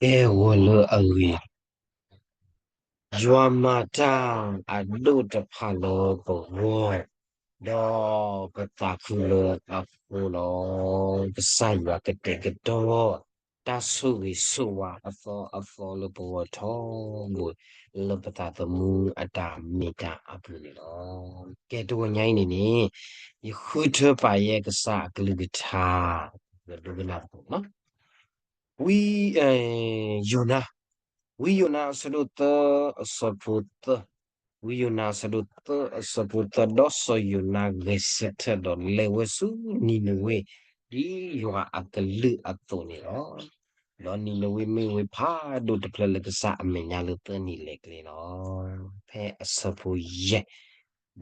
ကဲဝဲလၢအဂ့ၤ, ယွၤမၤတၢ်အဒိၣ်တဖၣ်လၢပဂီၢ်, ဒီးပသးခုလၢအဃိလီၤ. ကစၢ်ယွၤကတဲာ်ကတီၤ တၢ်ဆိၣ်ဂ့ၤဆိၣ်ဝါအသီအသီလၢပဂီၢ်ထီဘိ လၢပသးသမူအတၢ်မ့ၢ်တၢ်အပူၤန့ၣ်လီၤ. ကဲတဂီၤညါအံၤန့ၣ်န့ၣ်, ယဃုထၢပာ်ယဲကစၢ်အကလုၢ်ကထါ လၢဒိကနၣ်သကိးလီၤ. ဝံ, ယိၤနါ, ဝံယိၤနါအဆၢဒိၣ်သၢအဆၢဖိသၢ, ဝံယိၤနါအဆၢဒိၣ်သၢအဆၢဖိသၢ, ဒီးစီၤယိၤနါဂဲၤဆၢထၢၣ်ဒီးလဲၤဝဲဆူနံၤနဝ့ ဒ်ယွၤအကလုၢ်အသိးန့ၣ်လီၤ. ဒီးနံၤနဝ့မ့ၢ်ဝ့ဖးဒိၣ်တဖျၢၣ်လၢကစၢ်အမဲာ်ညါလၢသၢနံၤလဲၤကျဲလီၤ. ဖဲအဆၢဖိယဲၢ်,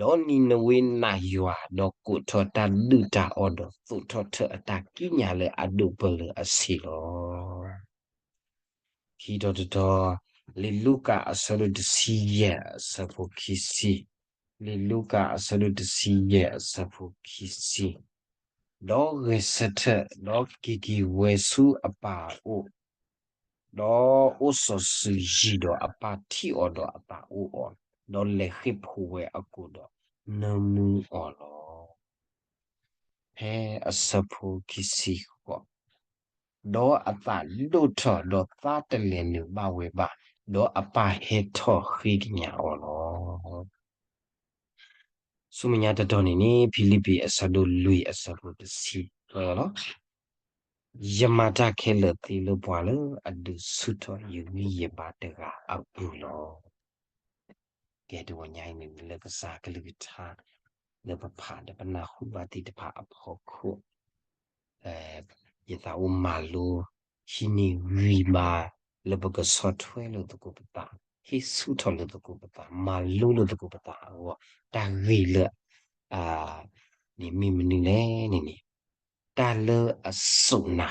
ဒီးနံၤနဝ့နာ်ယွၤ, ဒီးကိးထီၣ်တၢ်ဒုၣ်တၢ်အီၣ်ဒီးသိးထီၣ်ထၢၣ်အတၢ်ကံးညာ်လၢအဒိၣ်ပၢၢ်လၢအဆံးလီၤ. ခံထီၣ်တထီၣ်, လံာ်လူၤကၣ်အဆၢဒိၣ်တဆံယဲၢ်အဆၢဖိခံဆံ, လံာ်လူၤကၣ်အဆၢဒိၣ်တဆံယဲၢ်အဆၢဖိခံဆံ, ဒီးဂဲၤဆၢထၢၣ်, ဒီးက့ၤက့ၤဝဲဆူအပၢ်အအိၣ်, ဒီးအိၣ်စီၤစုၤယံၤဒီးအပၢ်ထံၣ်အီၤဒီးအပၢ်အိၣ်အီၤ, ဒီးလဲၤဃ့ၢ်ဖိဝဲအကိာ်ဒီးနၢမူအီၤလီၤ. ဖဲအဆၢဖိခံဆံဃိး, ဒီးအသးဒိၣ်ထီၣ်ဒီးသးတလဲၤနုာ်ဘၣ်ဝဲဘၣ်, ဒီးအပၢ်ဟဲထီၣ်ဃ့ကညးအီၤလီၤ. ဆူမဲာ်ညါတတီၤန့ၣ်န့ၣ် ဖံလံးပံးအဆၢဒိၣ်လွံၢ်အဆၢဖိတဆံသၢလီၤ. ယမၤတၢ်ခဲလၢာ်သ့လၢပှၤလၢအဒုးဆူၣ်ထီၣ်ယဂံၢ်ယဘါတဂၤအပူၤလီၤ. ကဲတဂီၤညါအံၤန့ၣ် လၢကစၢ်ကလုၢ်ကထါ လၢပဖးဒီးပနၢ်ဟူဘၣ်သ့ၣ်တဖၣ်အဖီခိၣ် ယသးအိၣ်မၤလိ ဟံးန့ၢ်ဂံၢ်ဘါ လၢပကဆီၣ်ထွဲလိာ်သကိးပသး, ဟ့ၣ်ဆူၣ်ထီၣ်လိာ်သကိးပသး, မၤလိလိာ်သကိးပသးအဂီၢ် တၢ်ဂ့ၢ်လၢ န့ၣ်မ့ၢ်မနုၤလဲၣ်န့ၣ်န့ၣ်, တၢ်လၢအစိာ်နၤ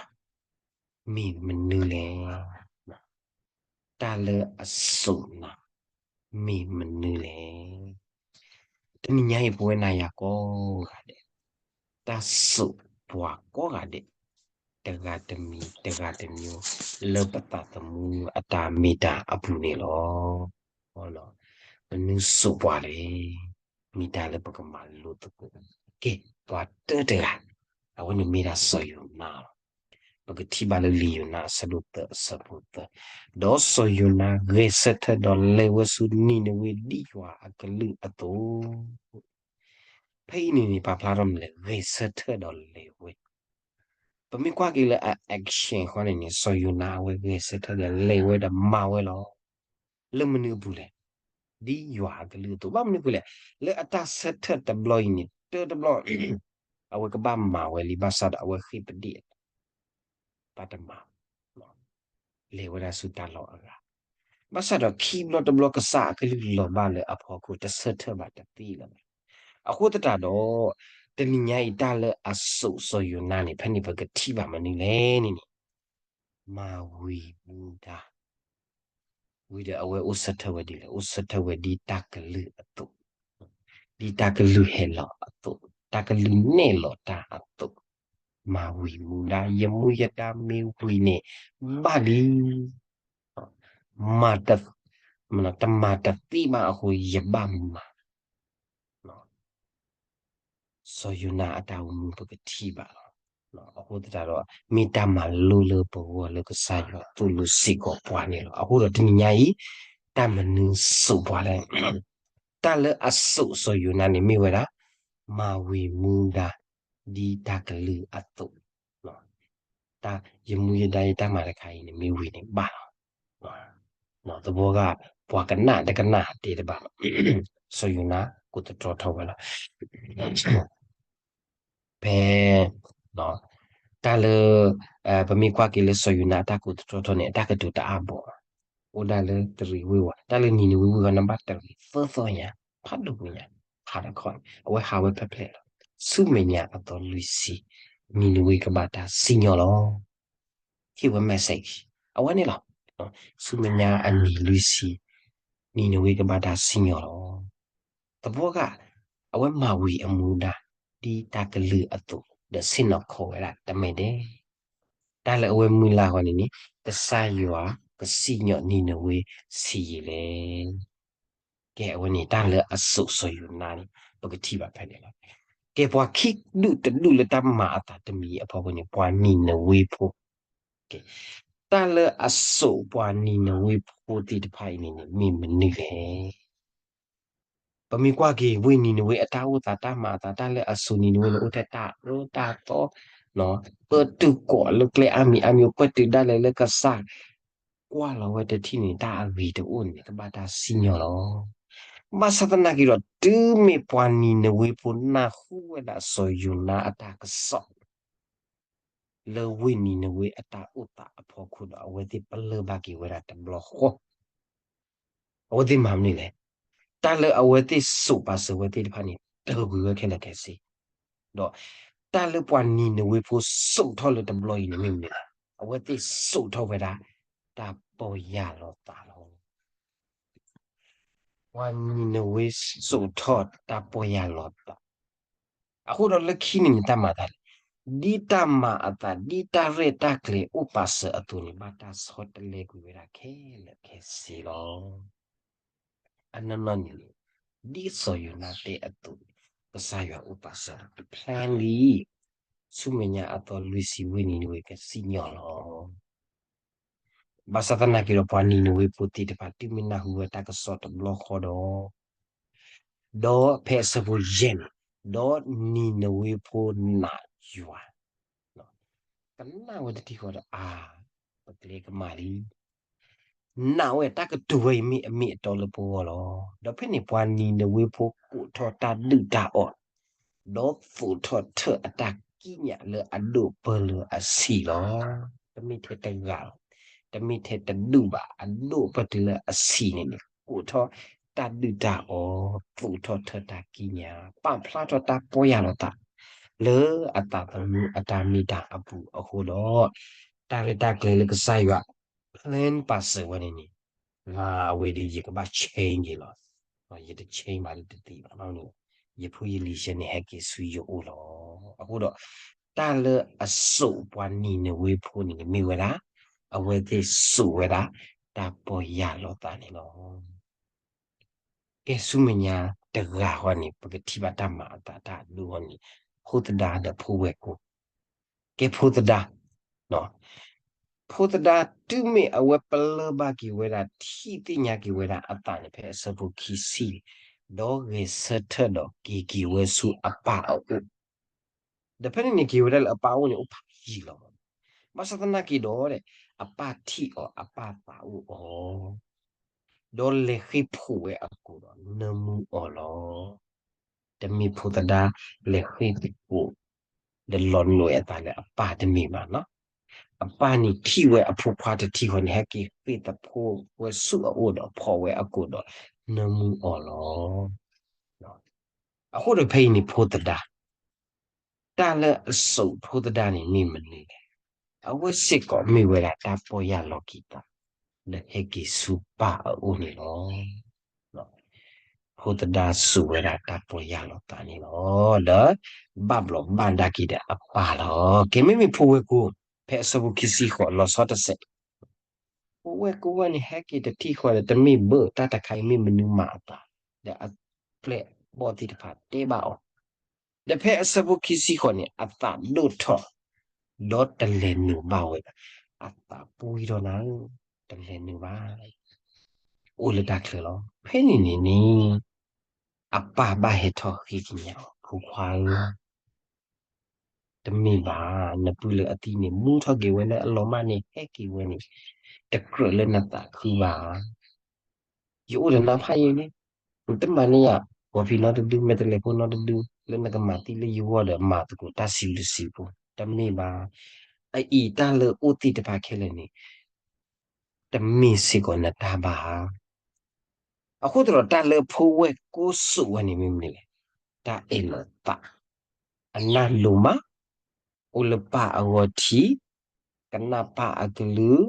မ့ၢ်မနုၤလဲၣ်. တၢ်လၢအစိာ်နၤ မ့ၢ်မနုၤလဲၣ်. တနံၤညါအံၤ ပဝဲနၤယၤကိးဂၤဒဲး တၢ်စိာ်ပှၤကိးဂၤဒဲး တဂၤတမံၤ တဂၤတမံၤ လၢပသးသမူအတၢ်မ့ၢ်တၢ်အပူၤန့ၣ်လီၤ. မနုၤစိာ်ပှၤလဲၣ်. မ့ၢ်တၢ်လၢပကမၤလိသကိး. ကဲ, ပှၤတၢတဂၤ အဝဲန့ၣ်မ့ၢ်ဒၣ်စီၤယိၤနါလီၤ. ပကထံၣ်ဘၣ်လၢလံာ်ယိၤနါအဆၢဒိၣ်သၢအဆၢဖိသၢ, ဒီးစီၤယိၤနါဂဲၤဆၢထၢၣ်ဒီးလဲၤဝဲဆူနံၤနဝ့ဒ်ယွၤအကလုၢ်အသိး. ဖဲအံၤန့ၣ်န့ၣ် ပာ်ဖျါထီၣ်မနုၤလဲၣ်, ဂဲၤဆၢထၢၣ်ဒီးလဲၤဝဲ. ပမ့ၢ်ကွၢ်က့ၤလၢအ action ဃီန့ၣ်န့ၣ် စီၤယိၤနါအဝဲဂဲၤဆၢထၢၣ်ဒီးလဲၤဝဲဒီးမၤဝဲလီၤ. လၢမနုၤအပူၤလဲၣ်. ဒ်ယွၤအကလုၢ်အသိး. ဘၣ်မနုၤအဃိလဲၣ်. လၢအတၢ်ဆၢထၢၣ်တဘျီအံၤန့ၣ် တၢတဘျီ အဝဲကဘၣ်မၤဝဲလံ ဘၣ်ဆၣ်ဒီးအဝဲဃ့ၢ်ပဒ့ၣ် ဘၣ်တမၤ လဲၤဝဲဒၣ်ဆူတၢ်လီၢ်အဂၤ. ဘၣ်ဆၣ်ဒီးခံဘျီတဘျီကစၢ်အကလုၢ်လီၤဘၣ်လၢအဖီခိၣ် တဆၢထၢၣ်ဘၣ်တသ့လၢၤဘၣ်. အဃိသတးဒီး တနံၤညါအံၤတၢ်လၢအစိာ်စီၤယိၤနါန့ၣ် ဖဲန့ၣ်ပကထံၣ်ဘၣ်မနုၤလဲၣ်န့ၣ်န့ၣ် မၤဝံၤမူဒါ ဝံၤဒီးအဝဲအိၣ်ဆၢထၢၣ်ဝဲဒ်လဲၣ်, အိၣ်ဆၢထၢၣ်ဝဲဒ်တၢ်ကလုၢ်အသိး, ဒ်တၢ်ကလုၢ်ဟဲလီၤအသိး, တၢ်ကလုၢ်နဲၣ်လီၤတၢ်အသိး, မၤဝံၤမူဒါ ယမူယဒါမ့ၢ်ဝံၤန့ၣ် ဘၣ်လံ, မၤတ, တမၤတသ့ဘၣ်အဃိ ယဘၣ်မၤ စီၤယိၤနါအတၢ်အိၣ်မူပကထံၣ်ဘၣ်လီၤ. အဃိသတးဒီး မ့ၢ်တၢ်မၤလိလၢပဂီၢ်လၢကစၢ်ယွၤသိၣ်လိစ့ၢ်ကီးပှၤန့ၣ်လီၤ. အဃိဒီးတနံၤညါအံၤ တၢ်မနုၤစိာ်ပှၤလဲၣ်. တၢ်လၢအစိာ်စီၤယိၤနါန့ၣ်မ့ၢ်ဝဲဒၣ် မၤဝံၤမူဒါ ဒ်တၢ်ကလုၢ်အသိး ယမူယဒါယတၢ်မၤတခါအံၤန့ၣ် မ့ၢ်ဝံၤန့ၣ်ဘၣ်လီၤ. သဘီဂၤ ပှၤကနၣ်တကနၣ်တဲတဘၣ်လီၤ. စီၤယိၤနါကိးသတြီထီၣ်ဝဲလီၤ. ဖဲ တၢ်လၢ ပမ့ၢ်ကွၢ်က့ၤလၢစီၤယိၤနါအတၢ်ကိးသတြီထီၣ်န့ၣ် အတၢ်ကတိၤတအါဘီၣ်ဘၣ်. အိၣ်ဒၣ်လၢတရံးဝ့ၢ်ဝီၤ တၢ်လၢနံၤနဝ့ဝ့ၢ်ဝီၤ နဘၣ်တရံးသၢသီညါ ဖးဒိၣ်ညါ ဟးတခီန့ၣ် အဝဲဟးဝဲဖဲဖျဲၣ်လီၤ. ဆူမဲာ်ညါအသီလွံၢ်ဆံ နံၤနဝ့ကဘၣ်တၢ်စံၣ်ညီၣ်လီၤ. ဟ့ၣ်ဝဲ message အဝဲန့ၣ်လီၤ. ဆူမဲာ်ညါအနံၤလွံၢ်ဆံ နံၤနဝ့ကဘၣ်တၢ်စံၣ်ညီၣ်လီၤ. သဘီဂၤ အဝဲမၤဝံၤအမူဒါ ဒ်တၢ်ကလုၢ်အသိး ဒီးဆ့ၣ်နီၤခိးဝဲဒၣ်တမဲာ်ဒဲး တၢ်လၢအဝဲမုၢ်လၢ်ဃီန့ၣ်န့ၣ် ကစၢ်ယွၤကစံၣ်ညီၣ်နံၤနဝ့ဆံးယံာ်လဲၣ်. ကဲ အဝဲန့ၣ်တၢ်လၢအစိာ်စီၤယိၤနါန့ၣ် ပကထံၣ်ဘၣ်ဖဲန့ၣ်လီၤ. ကဲ ပှၤခံဒူၣ်တဒူၣ်လၢတၢ်မၤအသးတမံၤအဖီခိၣ်န့ၣ် ပှၤနံၤနဝ့ဖိ ကဲ တၢ်လၢအစိာ်ပှၤနံၤနဝ့ဖိသ့ၣ်တဖၣ်အံၤန့ၣ်န့ၣ် မ့ၢ်မနုၤလဲၣ်. ပမ့ၢ်ကွၢ်က့ၤ ဝ့ၢ်နံၤနဝ့အတၢ်အိၣ်သးတၢ်မၤအသး တၢ်လၢအစိာ်နံၤနဝ့န့ၣ် အိၣ်ထဲတၢ်အၢတၢ်သီ ပၢတုၤကိးလၢကျဲအါမံၤအါမံၤ ပၢတုၤဒၣ်လဲာ်လၢကစၢ် ကွၢ်လီၤဝဲတထံၣ်န့ၣ် တၢ်အဂ့ၤတအိၣ်န့ၣ် ကဘၣ်တၢ်စံၣ်ညီၣ်လီၤ. ဘၣ်ဆၣ်သနာ်က့ဒီး တုၤမ့ၢ်ပှၤနံၤနဝ့ဖိနၢ်ဟူဝဲဒၣ်စီၤယိၤနါအတၢ်ကစီၣ် လၢဝ့ၢ်နံၤနဝ့အတၢ်အိၣ်သးအဖီခိၣ်ဒီး အဝဲသ့ၣ်ပလၢၢ်ဘၣ်က့ၤဝဲဒၣ်တဘျီဃီ အဝဲသ့ၣ်မၤမနုၤလဲၣ်. တၢ်လၢအဝဲသ့ၣ်စိာ်ပာ်စၢၤဝဲသ့ၣ်တဖၣ်န့ၣ် တၢၢ်ကွံာ်ဝဲခဲလၢာ်ခဲဆ့, ဒီးတၢ်လၢပှၤနံၤနဝ့ဖိစိာ်ထီၣ်လၢတဘျီအံၤန့ၣ်မ့ၢ်မနုၤလဲၣ်. အဝဲသ့ၣ်စိာ်ထီၣ်ဝဲဒၣ် တၢ်ပီၢ်ယၢ်လီၤသးလီၤ. ပှၤနံၤနဝ့စိာ်ထီၣ်တၢ်ပီၢ်ယၢ်လီၤသး, အဃိဒီးလၢခံန့ၣ်န့ၣ် တၢ်မၤသးလဲၣ်, ဒ်တၢ်မၤအသး ဒ်တၢ်ရဲၣ်တၢ်ကျဲၤအိၣ်ပာ်စၢၤအသိးန့ၣ် ဘၣ်တၢ်ဆီတလဲကွံာ်ဝဲဒၣ်ခဲလၢာ်ခဲဆ့လီၤ. အနီၢ်နီၢ်န့ၣ်န့ၣ် ဒ်စီၤယိၤနါတဲအသိးန့ၣ် ကစၢ်ယွၤအိၣ်ပာ်စၢၤ plan လံ, ဆူမဲာ်ညါအသီလွံၢ်ဆံဝ့ၢ်နံၤနဝ့ကစံၣ်ညီၣ်လီၤ. ဘၣ်ဆၣ်သနာ်က့ဒီး ပှၤနံၤနဝ့ဖိသ့ၣ်တဖၣ် တုၤမ့ၢ်နၢ်ဟူဝဲတၢ်ကစီၣ်တဘျီဃီဒီး, ဒီးဖဲအဆၢဖိယဲၢ်န့ၣ်, ဒီးနံၤနဝ့ဖိနာ်ယွၤ, ကနၣ်ဝဲတထံၣ်ဃီဒီး အါ, ပကျဲကမၣ်လံ. နာ်ဝဲတၢ်ကတိၤဝဲအံၤမ့ၢ်အမ့ၢ်အတီလၢပဂီၢ်လီၤ. ဒီးဖဲန့ၣ်ပှၤနံၤနဝ့ဖိကိးထီၣ်တၢ်ဒုၣ်တၢ်အီၣ်, ဒီးသိးထီၣ်ထၢၣ်အတၢ်ကံးညာ်လၢအဒိၣ်ပၢၢ်လၢအဆံးလီၤ. တမ့ၢ်ထဲတဂၤလီၤ, တမ့ၢ်ထဲတဒူၣ်ဘၣ်, အဒိၣ်ပၢၢ်တုၤလၢအဆံးန့ၣ်န့ၣ် ကိးထီၣ်တၢ်ဒုၣ်တၢ်အီၣ်, သိးထီၣ်ထၢၣ်တၢ်ကံးညာ်, ပာ်ဖျါထီၣ်တၢ်ပီၢ်ယၢ်လီၤသး လၢအသးသမူအတၢ်မ့ၢ်တၢ်အပူၤအဃိဒီး, တၢ်ရဲၣ်တၢ်ကျဲၤလၢကစၢ်ယွၤ plan ပာ်စၢၤဝဲန့ၣ်န့ၣ်, အဝဲဒီးယကဘၣ် change က့ၤလီၤ. ယတ change ဘၣ်လၢတသ့ဘၣ်, ယဖိယလံၤဆဲန့ၣ် ဟဲက့ၤဆူယအိၣ်လီၤ. အဃိဒီး တၢ်လၢအစိာ်ပှၤနံၤနဝ့ဖိန့ၣ်န့ၣ် မ့ၢ်ဝဲဒၣ် အဝဲသ့ၣ်စိာ်ဝဲဒၣ် တၢ်ပီၢ်ယၢ်လီၤသးန့ၣ်လီၤ. ကဲဆူမဲာ်ညါတဂၤဃီန့ၣ် ပကထံၣ်ဘၣ်တၢ်မၤအသးတၢ်အဒိၣ်အီၤန့ၣ် ဖိသဒါဒီးဖိဝဲၢ်ကိာ်, ကဲဖိသဒါ, ဖိသဒါတုၤမ့ၢ်အဝဲပလၢၢ်ဘၣ်က့ၤဝဲဒၣ် ထံၣ်သ့ၣ်ညါက့ၤဝဲဒၣ်အသးန့ၣ် ဖဲအဆၢဖိခံဆံ, ဒီးဂဲၤဆၢထၢၣ်ဒီးက့ၤက့ၤဝဲဆူအပၢ်အအိၣ် ဒီးဖဲန့ၣ်န့ၣ်က့ၤဝဲဒၣ်လၢအပၢ်အအိၣ်န့ၣ် အိၣ်ဖးယံာ်လီၤ. ဘၣ်ဆၣ်သနာ်က့ဒီး အပၢ်ထံၣ်အီၤ အပၢ်သးအိၣ်အီၤ, ဒီးလဲၤဃ့ၢ်ဖှိၣ်ဝဲအကိာ်ဒီးနၢမူအီၤလီၤ. တမ့ၢ်ဖိသဒါလဲၤဃ့ၢ်သကိး ဒီးလီၤနုာ်ဝဲအသးလၢအပၢ်တမ့ၢ်ဘၣ်နီၤ. အပၢ်န့ၣ်ထံၣ်ဝဲအဖိခွါတထံၣ်ဃီန့ၣ် ဟဲက့ၤဃ့ၢ်သဖိဝဲဆူအအိၣ်ဒီးဖီၣ်ဝဲအကိာ်ဒီးနၢမူအီၤလီၤ. အဃိဒီးဖဲအံၤန့ၣ်ဖိသဒါ တၢ်လၢအစိာ်ဖိသဒါန့ၣ်မ့ၢ်မနုၤလဲၣ်. အဝဲစ့ၢ်ကီးမ့ၢ်ဝဲဒၣ်တၢ်ပီၢ်ယၢ်လီၤက့ၤသး လၢဟဲက့ၤဆူပၢ်အအိၣ်န့ၣ်လီၤ. ဖိသဒါစိာ်ဝဲဒၣ်တၢ်ပီၢ်ယၢ်လီၤသးန့ၣ်လီၤ. ဒီးဘၣ်ဘျီးဘၣ်ဒါက့ၤဒီးအပၢ်လီၤ. ကဲမ့မ့ၢ်ဖိဝဲၢ်ကိာ် ဖဲအဆၢဖိခံဆံဃိး လီၤဆီတစဲး ဖိဝဲၢ်ကိာ်ဝဲန့ၣ် ဟဲက့ၤတထံၣ်ဃီဒီးတမ့ၢ်ဘၣ်တၢ်တခါအံၤမ့ၢ်မနုၤမၤအသး ဒီးအပျဲၢ်အဘီၣ်သ့ၣ်တဖၣ်တဲဘၣ်အီၤ, ဒီးဖဲအဆၢဖိခံဆံဃိးန့ၣ် အသးဒိၣ်ထီၣ် ဒီးတလဲၤနုာ်ဘၣ်ဝဲ, အသးပှံၢ်ထီၣ်နၤဧၢ, တလဲၤနုာ်ဘၣ်, အိၣ်လၢတၢ်ချၢလီၤ. ဖဲန့ၣ်န့ၣ်န့ၣ် အပၢ်ဘၣ်ဟဲထီၣ်ဃ့ကညးအီၤ, ဖိခွါဧၢ တမ့ၢ်ဘၣ်, နပုၢ်လၢအသံန့ၣ် မူထီၣ်က့ၤဝဲလၢအလီၤမၢ်န့ၣ် ဟဲက့ၤဝဲန့ၣ် တကြၢးလၢနသးခုဘၣ်. ယအိၣ်ဒီးနၤဖးယံာ်လံ, နတမၤန့ၢ်ယၤ ဂီၤဖံးနီတဒု မဲာ်တလဲၤဖိနီတဒု လၢနကမၤသံလၢယဂီၢ်ဒီးမၤသကိးတၢ်စံးဘျုးစံးဖှိၣ် တမ့ၢ်ဘၣ်. အအံၤတၢ်လၢအိၣ်သ့ၣ်တဖၣ်ခဲလၢာ်န့ၣ် တမ့ၢ်စ့ၢ်ကီးနတၢ်ဘၣ်ဧါ. အဃိသတးဒီးတၢ်လၢဖိဝဲၢ်ကိာ်စိာ်ဝဲန့ၣ်မ့ၢ်မနုၤလဲၣ်, တၢ်အဲၣ်လီၤသး, အနၢ်လိၤမး, အိၣ်လၢပၢ်အဂီၢ်ထံး, ကနၣ်ပၢ်အကလုၢ်,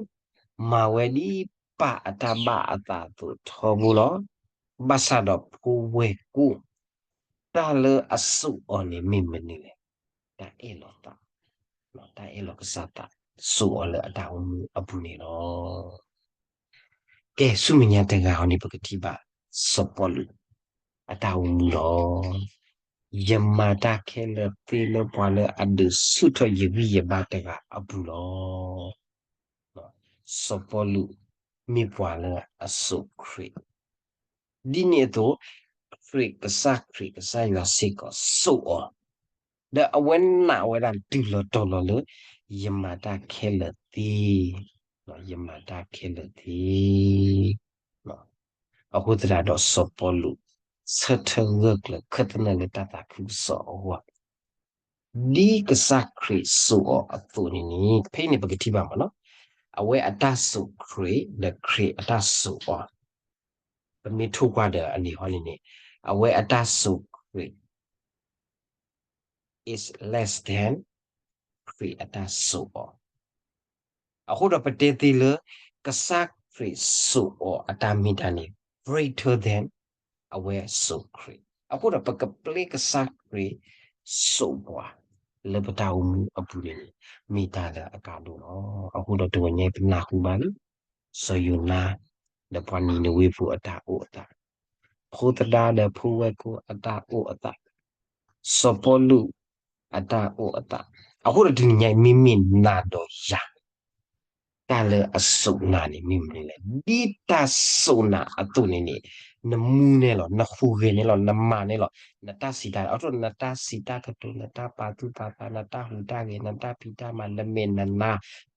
မၤဝဲဒ်ပၢ်အတၢ်ဘၣ်အသးအသိးထီဘိလီၤ. ဘၣ်ဆၣ်ဒီးဖိဝဲၢ်ကိာ် တၢ်လၢအစိာ်အီၤန့ၣ်မ့ၢ်မနုၤလဲၣ်, တၢ်အဲၣ်လီၤသး, တၢ်အဲၣ်လီၤကစၢ်သး စီၤပီလူးစိာ်အီၤလၢအတၢ်အိၣ်မူအပူၤန့ၣ်လီၤ. ကဲ ဆူမဲာ်ညါတဂၤအံၤန့ၣ် ပကထံၣ်ဘၣ်စီၤပီလူးအတၢ်အိၣ်မူလီၤ. ယမၤတၢ်ခဲလၢာ်သ့လၢပှၤလၢအဒုးဆူၣ်ထီၣ်ယဂံၢ်ယဘါတဂၤအပူၤလီၤ. စီၤပီလူးမ့ၢ်ပှၤလၢအစိာ်ခရံာ် ဒ်န့ၣ်အသိး ခရံာ်ကစၢ်ခရံာ်ကစၢ်ယွၤစ့ၢ်ကီးစိာ်အီၤ, ဒီးအဝဲနာ်ဝဲဒၣ်တုၤလီၤတီၤလီၤလၢ ယမၤတၢ်ခဲလၢာ်သ့, ယမၤတၢ်ခဲလၢာ်သ့. အဃိသတးဒီးစီၤပီလူး ဆၢထၢၣ်ဂၢၢ်ကျၢၤခၢၣ်သနၢၣ်လၢတၢ်သးခုကစီၣ်အဂီၢ် ဒ်ကစၢ်ခရံာ်စိာ်အီၤအသိးန့ၣ်န့ၣ် ဖဲအံၤန့ၣ် ပကထံၣ်ဘၣ်မးနီၤ, အဝဲအတၢ်စိာ်ခရံာ်ဒီးခရံာ်အတၢ်စိာ်အီၤ, ပမ့ၢ်ထိၣ်ကွၢ်ဒီးအန့ၣ်ဟီန့ၣ်န့ၣ် အဝဲအတၢ်စိာ်ခရံာ် is less than ခရံာ်အတၢ်စိာ်အီၤ. အဃိဒီးပတဲသ့လၢ ကစၢ်ခရံာ်စိာ်အီၤအတၢ်မ့ၢ်တၢ်န့ၣ် greater than အဝဲစိာ်ခရံာ်. အဃိဒီးပကပျဲကစၢ်ခရံာ်စိာ်ပှၤ လၢပတၢ်အိၣ်မူအပူၤန့ၣ်န့ၣ် မ့ၢ်တၢ်လၢအကါဒိၣ်လီၤ. အဃိဒီးတဂီၤညါအံၤပနၢ်ဟူဘၣ်လံ စီၤယိၤနါ ဒီးပှၤနံၤနဝ့ဖိအတၢ်အိၣ်အသး, ဖိသဒါဒီးဖိဝဲၢ်ကိာ်အတၢ်အိၣ်အသး, စီၤပီလူးအတၢ်အိၣ်အသး, အဃိဒီးတနံၤညါအံၤ မ့မ့ၢ်နၤဒီးယၤ တၢ်လၢအစိာ်နၤန့ၣ်မ့ၢ်မနုၤလဲၣ်. ဒ်တၢ်စိာ်နၤအသိးန့ၣ်န့ၣ် နမူနဲလီၤ, နဟူးဂဲၤန့ၣ်လီၤ, နမၤန့ၣ်လီၤ, နတၢ်စံးတၢ်, အထီၣ်နတၢ်စံးတၢ်ကတိၤ, နတၢ်ပာ်သူၣ်ပာ်သး, နတၢ်ဟူးတၢ်ဂဲၤ, နတၢ်ဖံးတၢ်မၤ, နမဲာ်နနါ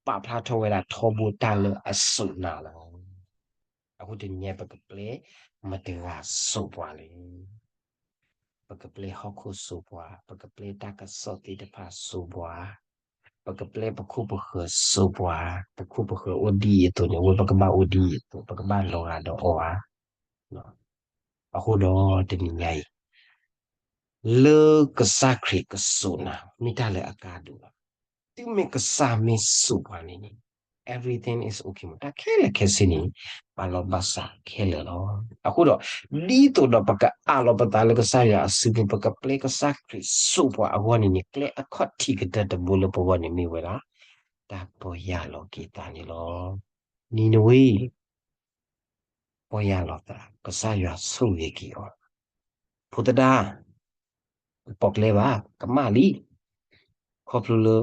ပာ်ဖျါထီၣ်ဝဲဒၣ်ထီဘိတၢ်လၢအစိာ်နၤလီၤ. အဃိတနံၤညါအံၤ ပကပျဲမတၤတဂၤစိာ်ပှၤလဲၣ်. ပကပျဲဟီၣ်ခိၣ်စိာ်ပှၤ, ပကပျဲတၢ်ကစီၣ်သ့ၣ်တဖၣ်စိာ်ပှၤ, ပကပျဲပခိၣ်ပဃၢၤစိာ်ပှၤ, ပခိၣ်ပဃၢၤအိၣ်ဒ်အံၤအသိးန့ၣ် အဝဲပကဘၣ်အိၣ်ဒ်အံၤအသိး, ပကဘၣ်လီၤဂာ်ဒီးအီၤဧါ. အဃိဒီးတနံၤညါအံၤ လၢကစၢ်ခရံာ်ကစိာ်နၤ မ့ၢ်တၢ်လၢအကါဒိၣ်လီၤ. တုၤမ့ၢ်ကစၢ်မ့ၢ်စိာ်ပှၤန့ၣ်န့ၣ် everything is okay မး, တၢ်ခဲလၢာ်ခဲဆ့န့ၣ် ဘၣ်လီၢ်ဘၣ်စးခဲလၢာ်လီၤ. အဃိဒီး ဒ်သိးဒီးပကအးလီၤပသးလၢကစၢ်ယွၤအစုပူၤ ပကပျဲကစၢ်ခရံာ်စိာ်ပှၤအဂီၢ်န့ၣ်န့ၣ် ကျဲအခီၣ်ထံးကတၢၢ်တဘိလၢပဂီၢ်န့ၣ်မ့ၢ်ဝဲဒၣ် တၢ်ပီၢ်ယၢ်လီၤက့ၤသးန့ၣ်လီၤ. နံၤနဝ့ ပီၢ်ယၢ်လီၤသး, ကစၢ်ယွၤဆိၣ်ဂ့ၤက့ၤအီၤ, ဖိသဒါ ပိာ်ကျဲဘၣ် ကမၣ်လံ, ခီဖျိလၢ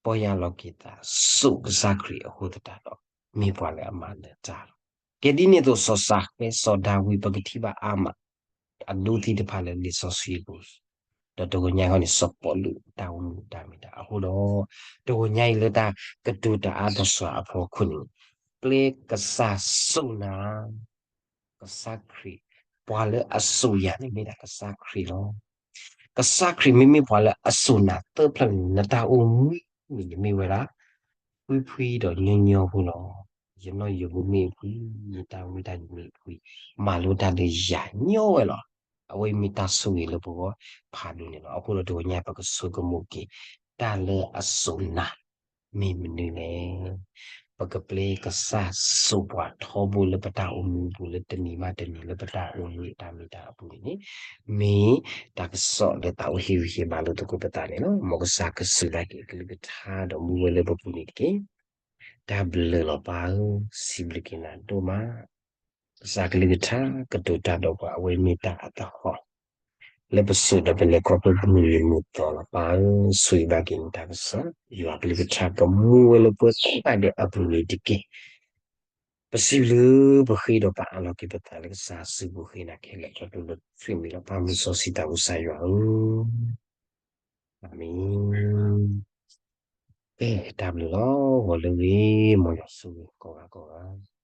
ပီၢ်ယၢ်လီၤက့ၤသး စိာ်ကစၢ်ခရံာ်အဃိသတးဒီး မ့ၢ်ပှၤလၢအမၤနၢၤတၢ်လီၤ. ကဲဒ်န့ၣ်အသိး စီၤစၤဃဲ စီၤဒၤဝံး ပကထံၣ်ဘၣ်အါမး အဒိသ့ၣ်တဖၣ်လၢလံာ်စီဆှံပူၤ, ဒီးတဂီၤညါအံၤန့ၣ် စီၤပီလူးတၢ်အိၣ်မူတၢ်မ့ၢ်တၢ်အဃိဒီး တဂီၤညါအံၤလၢတၢ်ကတိၤတၢ်အါတစှၤအဖီခိၣ်န့ၣ် ပျဲကစၢ်စိာ်နၤ ကစၢ်ခရံာ်, ပှၤလၢအစိာ်ယၤန့ၣ်မ့ၢ်ဒၣ်ကစၢ်ခရံာ်လီၤ. ကစၢ်ခရံာ်မ့မ့ၢ်ပှၤလၢအစိာ်နၤသၢဖျၢၣ်န့ၣ် နတၢ်အိၣ်မူန့ၣ်မ့ၢ်ဝဲဒၣ် ဖှံဖှံဒီးညီညီဖိလီၤ. ယနီၢ်ယိးဖိမ့ၢ်ဖှံ, ယတၢ်မုၢ်တၢ်ယမ့ၢ်ဖှံ, မၤလိတၢ်လၢယၤညီဝဲလီၤ. အဝဲအံၤမ့ၢ်တၢ်ဆိၣ်ဂ့ၤလၢပဂီၢ်ဖးဒိၣ်န့ၣ်လီၤ. အဃိဒီးတဂီၤညါပကဆိကမိၣ်က့ၤ တၢ်လၢအစိာ်နၤ မ့ၢ်မနုၤလဲၣ်. ပကပျဲကစၢ်စိာ်ပှၤထီဘိလၢပတၢ်အိၣ်မူအပူၤ လၢတနံၤဘၣ်တနံၤလၢပတၢ်အိၣ်မူအတၢ်မ့ၢ်တၢ်အပူၤန့ၣ်န့ၣ် မ့ၢ်တၢ်ကစီၣ်လၢသးအိၣ်ဟ့ၣ်ဂံၢ်ဟ့ၣ်ဘါလိာ်သကိးပသးန့ၣ်လီၤ. မ်ကစၢ်ကစူၢ်က့ၤကလုၢ်ကထါဒီးမူဝဲလၢပပူၤန့ၣ်တက့ၢ်. တၢ်ဘျုးလီၤပၢ်ဧၢ, စံးဘျုးက့ၤနၤဒိၣ်မး ကစၢ်ကလုၢ်ကထါကတိၤတၢ်ဒီးပှၤ အဝဲမ့ၢ်တၢ်အသဟီၣ် လၢပစိာ်ဒီးပလဲၤခီဖျိမုၢ်နံၤမုၢ်သီလီၤ. ပၢ်ဧၢ, ဆိၣ်ဂ့ၤဘၣ်က့ၤနတၢ်ကစီၣ်, ယွၤကလုၢ်ကထါကမူဝဲလၢပှဲၤသ့ၣ်တဖၣ်ဒီးအပူၤန့ၣ်တက့ၢ်. ပစံးဘျုးပဃ့ဒီးပအးလီၤက့ၤပသးလၢကစၢ်စုပူၤဃ့နၤခဲလၢာ် ခီဖျိလၢခရံာ်မံၤလီၤ. ပၢ်မုၢ်စီဆှံသးဘိကစၢ်ယွၤဧၢ, အၤမ့ၣ်. ကဲ, တၢ်ဘျုးလီၤ. ဂီၤလၢဂ့ၤ, မ်ယွၤဆိၣ်ဂ့ၤကိးဂၤကိးဂၤ